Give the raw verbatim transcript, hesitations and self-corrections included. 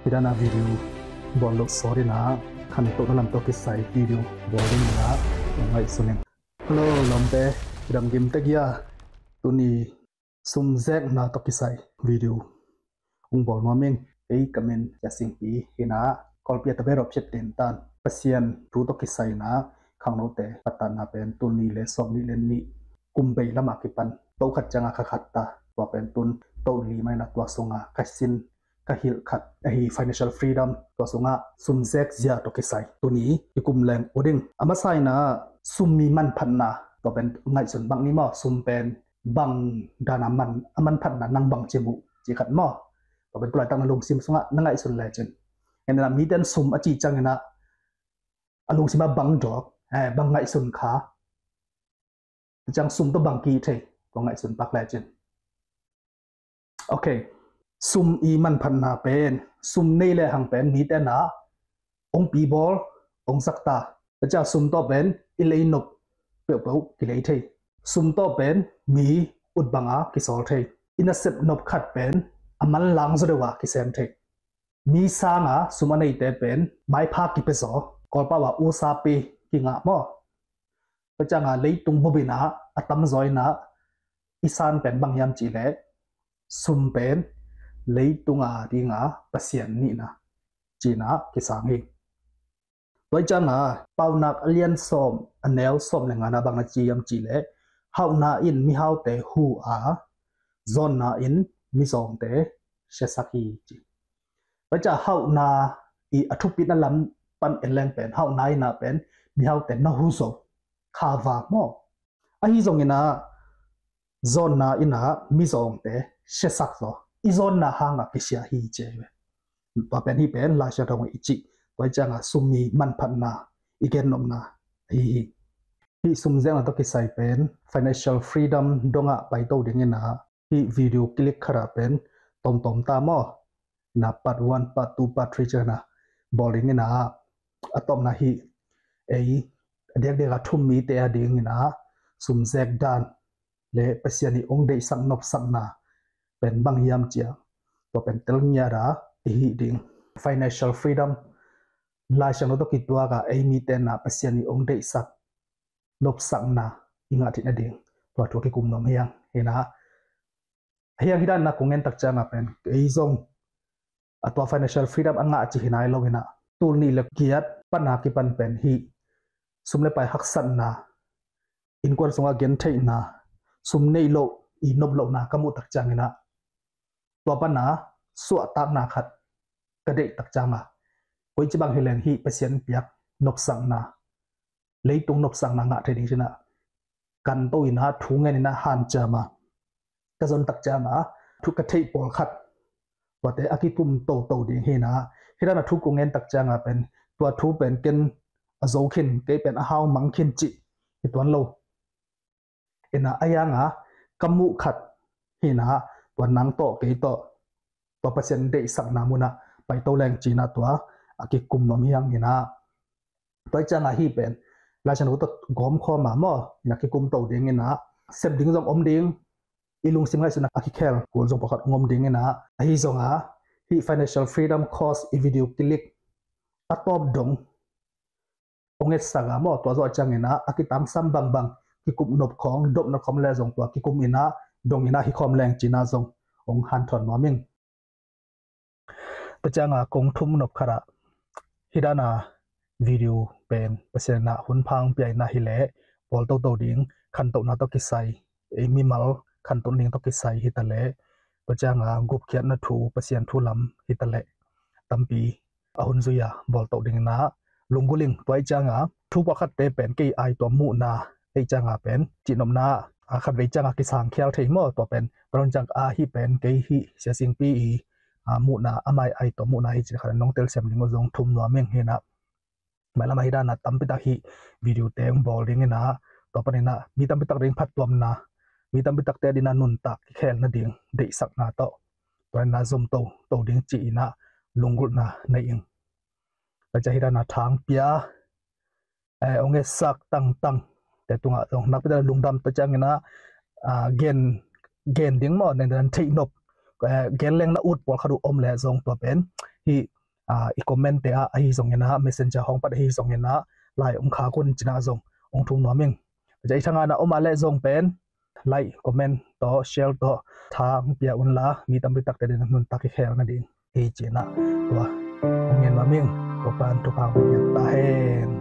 Hi dan a video bawl loh sawt in ah, khantohna lam tawh kisai video bawl ding in ah ngaihsun in. Hello lawmte, dam gim tek hia? Tuni sum zekna tawh kisai video hong bawl nuam ing. Ei ka min Sia Singpi hi in ah, Kawlpi a tabero phiat den tan. Pasian thu tawh kisai in ah khangnote patana pen tul nih le sawm nih le nih kum bei lam a kipan, to khat ciang a kha khat ta. Tua pen tun to li mai na, tua sung a ka sin ka hilh khat ahi financial freedom, tua sung a sum zek zia tawh kisai tuni i kum leng uh ding. A masa in ah sum i manphatna, tua pen ngaihsun bang ni maw, sum pen bang dan a man, a manphatna nang bang ci mu ci khat maw. Tua pen tulaitak na lungsim sung a na ngaihsun lecin, en in ah mite in sum a cih ciang in ah a lungsim a bang dawk, eh, bang ngaihsun kha. Ciang sum tawh bang ki thei, tua ngaihsun pak lecin. Ok. Sum i manphatna pen, sum nei le hang pen mite in ah hong pi bawl, hong sak ta. Tua ciang sum tawh pen i lei nop peuhpeuh kilei thei. Sum tawh pen mi ut bang a kisawl thei. I nasep nop khat pen a manlang zaw deuh a kisem thei. Mi sang a sum a neite pen maipha kipia zaw, Kawlpau a usapi kingah maw. Tua ciang a leitung bup in ah a tamzaw in ah i san pen bang hiam cih leh, sum pen leitung a ding a pasian nihna ci in ah kisang hi. Tua ciang a Paunak a lian sawm, a neu sawm le nga na bang na ci hiam cih leh, hauhna in mihaute hu a, zawnna in mizawngte siasak hi ci. Tua ciang hauhna i a thupitna lam pan en leng pen, hauhna in ah pen mihaute na hu zo, kha va maw. Ahi zong in ah zawnna in ah mizawngte siasak zaw, i zawnna hang a kisia hi ci hi ve. Tua pen hih pen Laisiangtho i cih, tua ciang a sum i manphatna i gennopna ahi hi. Hih sum zekna tawh kisai pen financial freedom dong a paito ding in ah, hih video click khat a pen tomtom ta maw. Na part one, part two, part three ci in ah bawl ding in ah, a tawpna hih ei a diakdiak a thum mite a ding in ah sum zek dan le Pasian i hong deihsak nopsakna pen bang hiam ci a, tua pen tel ngiat a i hih ding. Financial freedom, Laisiangtho tawh kituak a ei mite in ah Pasian i hong deihsak nopsakna i ngah theih nading, tua thu a kikum nuam hi hang. Hi in ah, hi hang hi dan in ah kong ngen tak ciang a pen ei zong a tua financial freedom a ngah cih hi nai lo in ah, tul nih le giat pan a kipan pen hih sum le pai haksatna, innkuan sung a gentheihna, sum neih loh i nop lohna ka muh tak ciang in ah, tua pan a suahtakna khat ka deih tak ciang a, koici bang hi leng hih Pasian piak nopsakna, leitung nopsakna ngah thei ding ci in ah, kanto in ah, thu ngen in ah, hanciam a ka zon tak ciang a, thu ka theih pawlkhat, tuate a kikum toto ding hi in ah, hi dan a thu kong ngen tak ciang a pen, tua thu pen ken a zo khin, kei pen a hau mang khin cih hi tuan lo. In ah, a hi hang a ka muh khat hi in ah, tua nang tawh kei tawh tua Pasian deihsakna mun ah paito leng ci in ah, tua a kikum nuam hi hang. In ah, tua ciang a hih pen Laisiangtho tawh gawmkhawm a maw, in ah kikum to ding in ah, sep ding zong om ding, i lungsim ngaihsutna a kikhel kul zong pawlkhat hong om ding in ah, ahi zong a hih financial freedom course i video click a tawp dong hong etsak a maw, tua zawh ciang in ah a kitangsam bangbang kikum nop khawng, dopna khawng le zong tua kikum in ah dong in ah hi khawm leng ci in ah zong hong hanthawn nuam ing. Tua ciang a kong thum nop khat ah, hi dan a video pen Pasian in ah hun pha hong pia in ah hi leh, bawl toto ding, khantohna tawh kisai, ei mimal khantoh ding tawh kisai hi ta leh, tua ciang a gupkhiatna thu, Pasian thu lam hi ta leh, tampi a hun zui a bawl to ding in ah lunggulh ing. Tua ciang a thu pawlkhatte pen kei ai tua muhna, ei ciang a pen cihnopna a khatvei ciang a kisang khial thei maw, tua pen, tua ciang a hih pen kei hih Sia Singpi i, a, muhna, amah ai tua muhna hi ci khat nong telsiam ding uh zong thum nuam ing. Hi in ah, mailam ah hi dan a tampi tak hih video te hong bawl ding in ah, tua pan in ah mi tampi tak ding phattuamna, mi tampi takte a ding a nuntak kikhel nading deihsakna tawh, tua in ah zom toto ding ci in ah lunggulhna nei ing. Tua ciang hi dan a thang pia, eh, hong etsak tangtang te tungah zong nakpi tak lungdam. Tua ciang in ah, ah, gen, gen ding maw, nen dan theih nop, eh, gen leng na ut pawlkhat uh om leh zong tua pen hih ah, i comment te ah ahi zongin ah, messenger hong pat ahi zongin ah, lai ong khak un ci-in ah zong ong thum nuam ing. Tua ciang i thangah na om a leh zong pen like, comment tawh, share tawh tha ong pia un la, mi tampi takte adingin nuntak hi khel nading hi ci-in ah tua ong ngen nuam ing. Topa'n thupha ong pia ta hen.